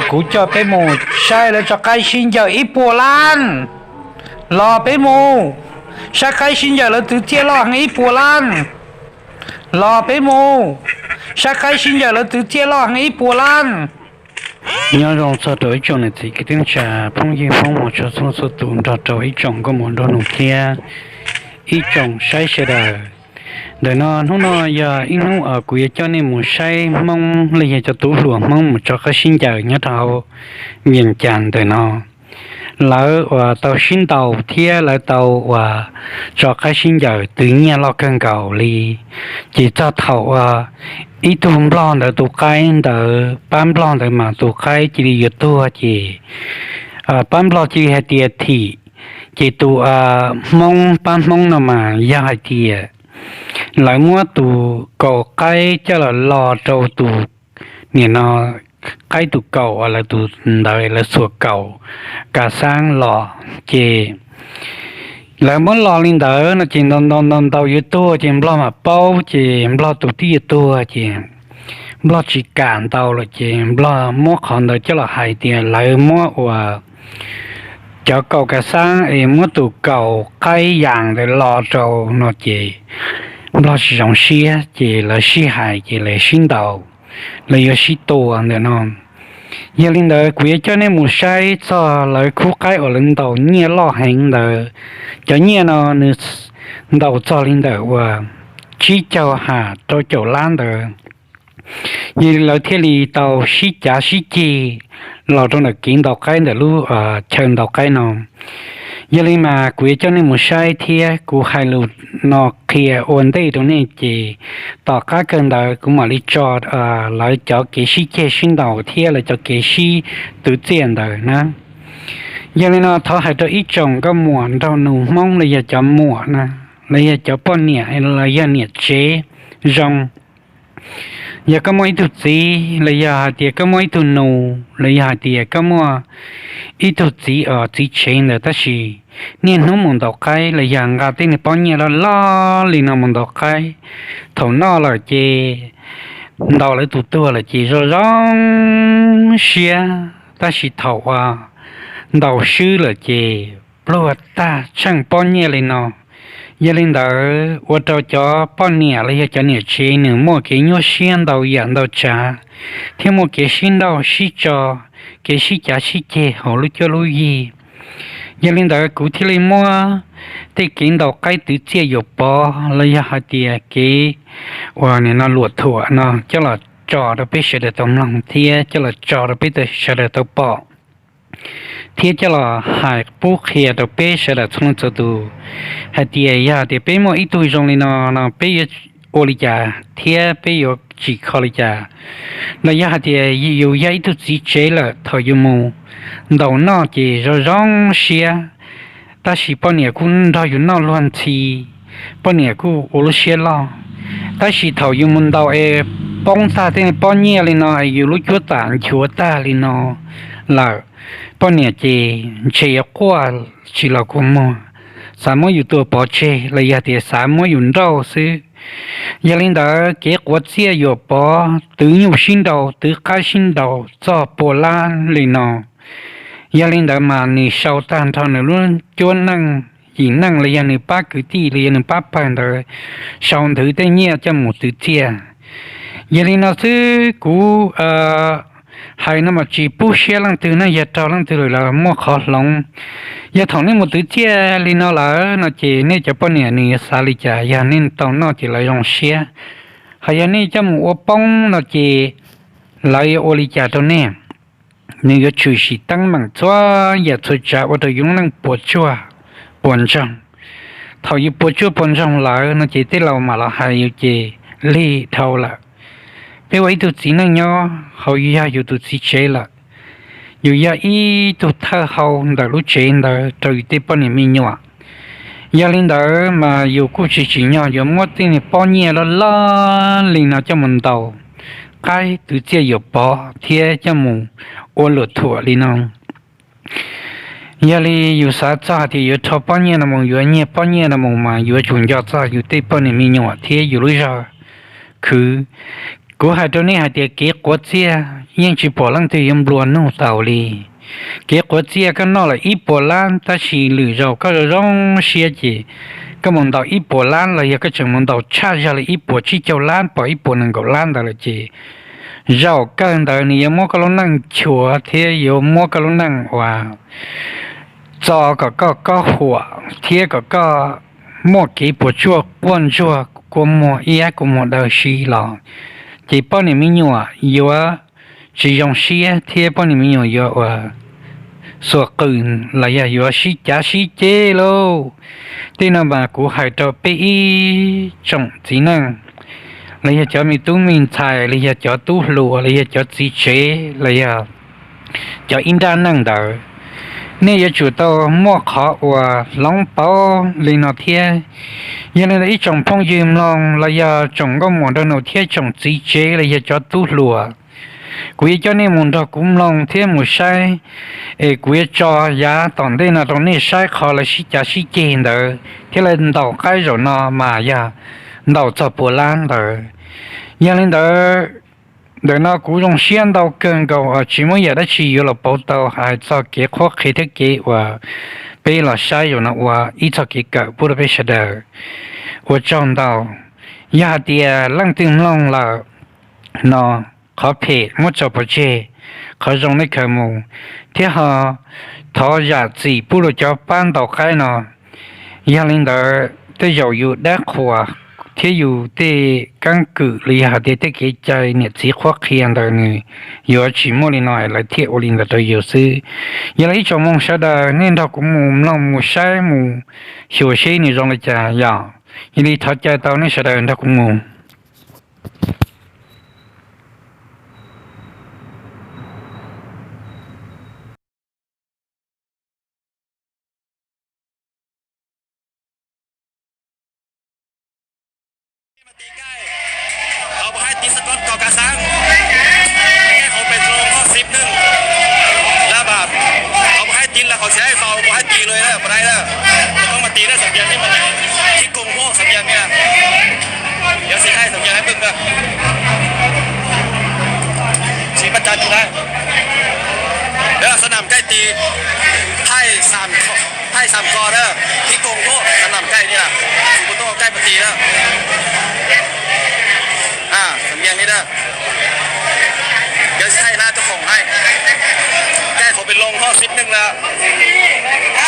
Kuv coj peb mus saib lawv tso qaib sib ncaws ib puas lab. Los peb mus saib qaib sib ncaws lawv twv txiaj loj heev ib puas lab. Los peb mus saib qaib sib ncaws lawv twv txiaj loj heev ib puas lab. Nyob zoo txog rau ib tsoom niam txiv kwv tij neej tsa phooj ywg Hmoob mos tshua txhua txhua tus nrog rau ib tsoom nkauj muam nraug nus thiab ib tsoom saib sawv daws. Ntawm no hnub no yog ib hnub kuv yuav coj nej mus saib Hmoob los yog cov tub hluas Hmoob mus tso qaib sib ncaws nyob rau hauv Vias Cas ntawm no. Lawv uas tau sib ntaus thiab lawv tau uas tso qaib sib ncaws twv nyiaj loj kawg nkaus li. Ces txog thaum uas ib tug nplog ntawd tus qaib ntawd pab nplog ntawd mas tus qaib cia li yuav tuag ces pab nplog cia li hais tias thim, ces tus Hmoob pab Hmoob no mas yog hais tias lawv muab tus kaus qaib coj los lo rau tus, nim no, qaib tus kaus uas lawv tus ntawd lawv xuas kaus kav xaab los ces lawv muab lo li ntawd no ces ntaus ntaus ntaus ntaus yuav tuag ces nplog mam paub ces nplog tus tib yuav tuag ces nplog tsis kam ntaus lawm ces nplog muab qhov ntawd coj los hais tias lawv muab uas cov kaus kav xaab es muab tus kaus qaib yas ntawd lo rau no ces nplog tsis zoo siab ces lawv sib hais ces lawv sib ntaus, lawv yuav sib tua ntawm no. Yog li ntawd kuv yuav coj nej mus saib txog lawv khub qaib uas lawv ntaus nyiaj loj heev ntawd. Cov nyiaj no nws ntaus txog li ntawm uas tsib caug ha rau caum lab ntawd. Yog li lawv thiaj li tau sib cav sib ceg los rau ntawm kev ntaus qaib ntawm lub chaw ntaus qaib no. Yog li mas kuv yuav coj nej mus saib thiab kuv hais lus no qhia ua ntej rau nej ces tom qab kawg ntawd kuv mam li tso lawv cov kev sib ceg sib ntaus thiab lawv cov kev sib twv txiaj ntawd na. Yog li no thov hais rau ib tsoom nkauj muam nraug nus Hmoob los yog cov muam na, los yog cov poj niam los yog niam tsev zoo. Yog koj muaj ib tug txiv los yog hais tias koj muaj ib tug nus los yog hais tias koj muaj ib tug txiv os txiv tsev ntawd tab sis niaj hnub mus ntaus qaib los yog nqa tej niag pob nyiaj loj loj li no mus ntaus qaib, thaum noj lawm ces ntaus lawv tus tuag lawm ces zoo zoo siab, tab sis thaum uas ntaus swb lawm ces pluag tag tsheej pob nyiaj li no. Yog li ntawd ua rau cov poj niam los yog cov niam tsev nws muaj kev nyuaj siab ntau yam ntau tsav, thiab muaj kev sib nrauj sib tso, kev sib cav sib ceg hauv lub cuab lub yig. Yog li ntawd kuv thiaj li muab tej kev ntaus qaib twv txiaj yuam pov los yog hais tias kev uas nim no luam thuam no coj los tso rau peb sawv daws tau mloog thiab coj los tso rau peb sawv daws tau pom, thiab coj los hais pub qhia rau peb sawv daws txhua leej txhua tus hais tias yog tias peb muaj ib tug zoo li no no peb yuav ua li cas thiab peb yuav tsim kho li cas. Los yog hais tias yus yog ib tug txiv tsev lawm thaum yus mus ntaus noj ces zoo zoo siab, tab sis poj niam kuj nrog yus noj luag ntxhi, poj niam kuj ua lub siab loj. Tab sis thaum yus mus ntaus es poob tag tej pob nyiaj li no es yus lub cuab tam nchuav tag li no lawm, poj niam ces ntshe yuav quaj tsis los kua muag, xav muab yus tua pov tseg los yog tias xav muab yus nrauj xwb. Yog li ntawd kev quav txiaj yuam pov twv nyuj sib nraus twv qaib sib ntaus txog pua lab li no, yog li ntawd mas nws sau tag nrho nws lub cuab neej yim neej los yog nws pab kwv tij los yog nws pab pawg ntawd sau nthwv tej nyiaj coj mus twv txiaj. Yog li no xwb kuv hais no mas tsis pub siab leej twg ne, yog raug leej twg lawm los muaj qhov hloov. Yog thaum nej mus twv txiaj li no lawm no ces nej cov poj niam nws yuav xav li cas, yog nej tau noj ces lawv zoo siab, hos yog nej coj mus ua poob no ces lawv yuav ua li cas rau nej? Nws yuav tshwm sim teeb meem txhua yam txhua tsav ua rau yus lub neej puas tsuaj puas ntsoog. Thaum yus puas tsuaj puas ntsoog lawm no ces tej laus mam los hais yus ces lig dhau lawm. Peb ua ib tug txiv neej nyob hauv yus yog yus tus txiv tsev lawm, yus yog ib tug thawj hau ntawm lub tsev ntawd rau yus tej poj niam me nyuam. Yog li ntawd mas yus kuj tsis tsim nyog yuav muab tej niag pob nyiaj loj loj li no coj mus ntaus qaib twv txiaj yuam pov thiab coj mus ua luam thuam li no. Yog li yus xav txog hais tias yuav rho pob nyiaj no mus, yuav nyiag pob nyiaj no mus mas yuav tsum nco txog yus tej poj niam me nyuam thiab yus lub zog khwv. Kuv hais rau nej hais tias kev quav txiaj yeej tsis pom leej twg yuav nplua nuj tau li. Kev quav txiaj koj noj lawm ib puas lab tab sis lwm zaus koj zoo zoo siab ces koj mus ntaus ib puas lab los yog koj tseem mus ntaus tshaj zog li ib puas tsib caug lab pom ib puas nees nkaum lab ntawd lawm ces zaum kawg ntawd nws yuav muab koj lub neej chuav thiab yuav muab koj lub neej uas txo kom koj kob huam thiab kom koj muaj kev puas tsuaj quaj ntsuag kua muag iab kua muag daw si los ces poj niam me nyuam yuav tsis zoo siab thiab poj niam me nyuam yuav uas xuas qws los yog yuav sib cav sib ceg lauj. Tej no mas kuv hais rau peb ib tsoom txiv neej los yog cov me tub me ntxhais los yog cov tub hluas los yog cov txiv tsev los yog cov ib nrab neej ntawd, nej yuav tsum tau muaj qhov uas hloov pauv li no thiab. Yog li ntawd ib tsoom phooj ywg mloog los yog tsoom nkauj muam nraug nus thiab tsoom txiv tsev los yog cov tub hluas, kuv yuav coj nej mus nrog kuv mloog thiab mus saib, es kuv yuav tso yav tom ntej no rau nej saib qhov lawv sib cav sib ceg ntawd thiab lawv ntaus qaib zaum no mas yog ntaus txog puas lab ntawd. Yog li ntawd, ntawm no kuv zoo siab ntau kawg nkaus tsis muaj yam dab tsi yuav los pauv tau hais txog kev qhuab qhia thiab kev uas peb los saib zaum no ua ib txoj kev kawm pub rau peb sawv daws. Ua tsaug ntau. Yog hais tias leej twg mloog lawm no, qhov phem muab tso pov tseg, qhov zoo nej khaws mus, thiab ho thov zam txim pub rau cov pab ntaus qaib no. Yog li ntawd tej zaum yus dab qhuas thiab yus tej keeb kwm los yog hais tias tej kev cai niam txiv qhuab qhia ntawd nws yuav tsis muaj li no lawv thiaj ua li ntawd rau yus xwb. Yog li ib tsoom mloog sawv daws nej nrog kuv mus mloog mus saib mus xyuas seb nws zoo li cas yom. Yog li thov caw tau nej sawv daws nrog kuv mus. Tau mus haib tiv xab kod kom kav xav, haib qhov pes loo hoj xib neej, lab bam, tau mus haib tiv lawm qhov xav tau mus haib tiv lawm na, pab dai na, tau mas tiv na, xam yas li mas, tiv koom hoj xam yas li, yog xib haib xam yas haib pwg na, tsis pab tsa tus na, yog xab nam kaij tiv, haib xam, haib xam kod na, tiv koom hoj xab nam kaij li na, kuv tau kaij mus tiv na. Xam yas li na, yog xib haib na tus khoom haib, kaij qhov pes loo hoj xib neej na,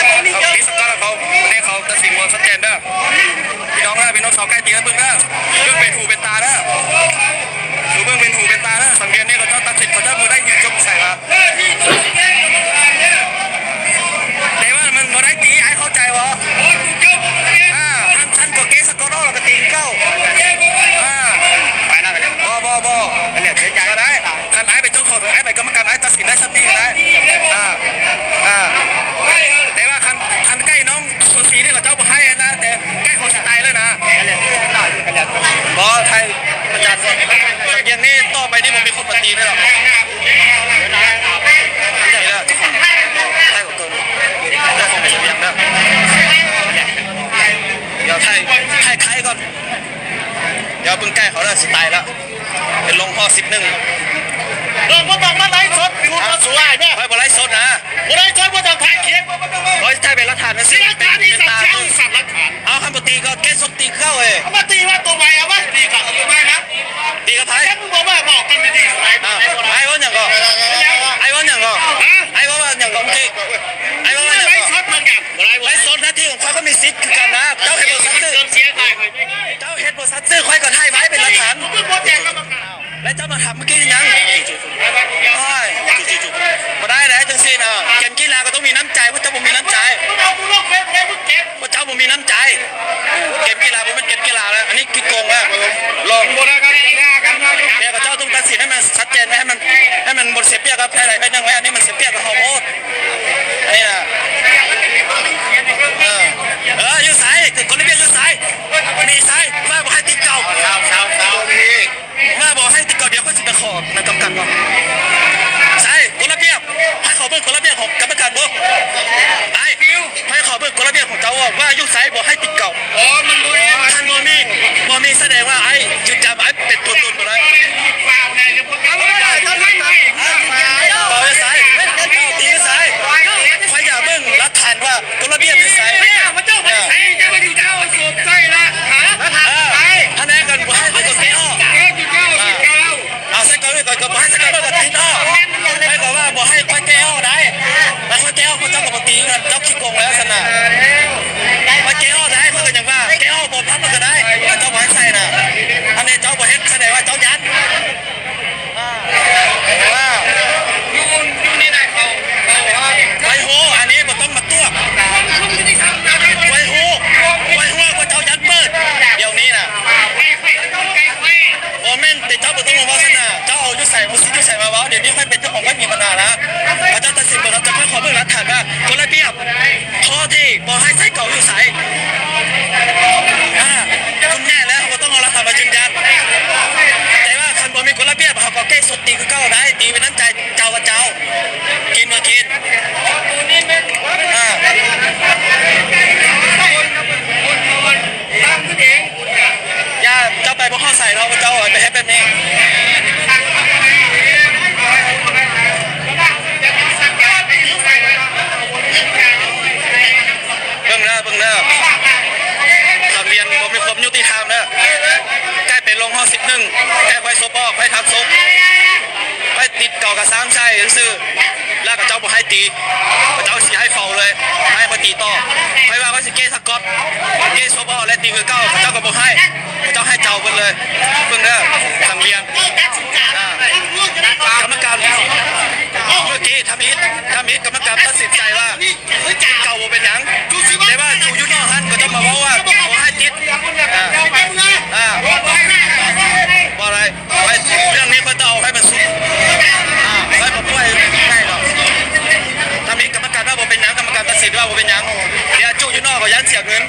tiv xab kod qhov, nej qhov tas xim ua xab tes na. Peb noo na, peb noo xaus kaij tiv na pwg na, pwg pes hum pes tas na, tus pwg pes hum pes tas na, xam yas nej qhov coj tas xim qhov coj mus dai yus coob xais na. Tes mas mus dai tiv ai qhov cai as, than kom kev xab kod doj los tiv kauj. Tes mas kha, kha kaij noo xu xis nej los coj mus haib na, tes kaij qhov xis tais lawm na. Pov thaij, xam yas nej toj pais nej mus me qhov pas tiv na los. Thaij, thaij khaib koj, yog pwg kaij qhov xis tais lawm, pes loo hoj xib neej. Puas laib sod na, thaij pem lav tham na xwb. Au, hab puas tiv koj kev xub tiv kauj, tiv koj phais. Ai ua nyeem ko, ai ua nyeem ko, ai ua nyeem ko, ai ua nyeem ko. Laib sod na thiaj khob koj me xib kws kam na, rau hev puas xav txwj, rau hev puas xav txwj khob koj thaij vaib pem lav tham. Laib cov mas tham kev nyav. Puas dai na, cov xib na, kev kis las koj tub mis nab cai, puas cov puas mis nab cai, puas cov puas mis nab cai. Kev kis las puas kev kis las, anij kis koos na, los. Koj cov tub tas xim na mas xav cai, mas npau xiam piaj koj phais lais phais neeg, anij mas xiam piaj koj hau hos. Yus xaiv, koj li piaj yus xaiv, mis xaiv, vaj puas haij tiv kaum, vaj puas haij tiv kaum diav koj tsis tau qhov na kam kam ko. Xaiv koj li piaj, haij qhov pwg koj li piaj qhov kam kam ko. Ai, haij qhov pwg koj li piaj qhov cau vaj yus xaiv puas haij tiv kaum. Than mos mis, mos mis xaiv deev vaj ai, yus cam ai pem tus tus puas lawm. Hab neb kom puas haib kom kev ob. Saib kom kom puas haib saib kom kom tiv ob. Haib kom Vaj puas haib qhov kev ob dais. Mas qhov kev ob puas coj kom puas tiv, cov khib koos lawm xwb na. Qhov kev ob dais mas kom nyeem Vaj kev ob puas phab puas kom dais, coj puas haib saib na. Hab neb cov puas haib saib dais Vaj cov nyab. Quais huv, anv neb puas toob mas tuaj. Quais huv, quais huv kuv cov nyab pawg, yog neb na. Ua meej tes cov puas toob mas vau xwb na, cov au yus xais mus xib yus xais mas vau, diam neb pheej pes cov khoom pab nyim mas na na. Mas cov tam sim puas no cov khoom pheej lav tham na, kuv lav piab, qhov thib puas haib saib kom yus xais. Kuv nyam lawm puas toob mas lav tham mas tsis nyam. Tes Vaj khas puas me kuv lav piab mas ho kom kev xuv tiv kws kauj dais tiv ve nab cai cau ua cau. Kis mas kis. Yog cov pais puas ho xais no puas cov pais hab peb me. Peb na, peb na. Tham vias puas me khuam nyuj tij tham na. Kaij pem loo ho xim neeg, kaij huaib xuab pob, huaib tham xuab, huaib tiv kaum kas xaab sai xwb. Lab kom cov puas haib tiv, kom cov ua si haib faus lawm, haib puas tiv toj, haib Vaj huaib xim kev xab kod, kev xuab pob lawm tiv kws kauj, kom cov kom puas haib, kom cov haib cau pw lawm, pw na, tham vias. Kam mab kas, yuav kev tham ib, tham ib kam mab kas tab sim cais Vaj, tiv kaum puas pes nyam, tes Vaj tsum yus noj hab kom cov mas vau puas haib tiv. Tham ib kam mab kas Vaj puas pes nyam, kam mab kas tab sim Vaj puas pes nyam, tes tsum yus noj kom yaj xiam nws,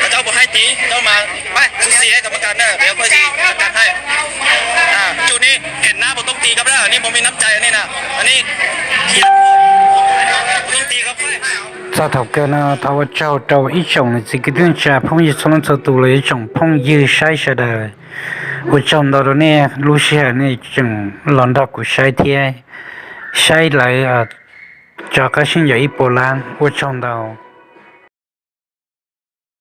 kom cov puas haib tiv, cov mas, pab xub xis kam mab kas na, tes pab xub xis kam mab kas haib. Tsum neb hem nab puas toob tiv koj na, neb puas me nab cai ne na, neb puas toob tiv koj. Txog thaum kawg no thov ua tsaug rau ib tsoom niam txiv kwv tij neej tsa phooj ywg txhua leej txhua tus los yog ib tsoom phooj ywg saib sawv daws. Ua tsaug ntau rau nej lub sij hawm nej tseem los nrog kuv saib thiab saib lawv tso qab sib ncaws ib puas lab. Ua tsaug ntau.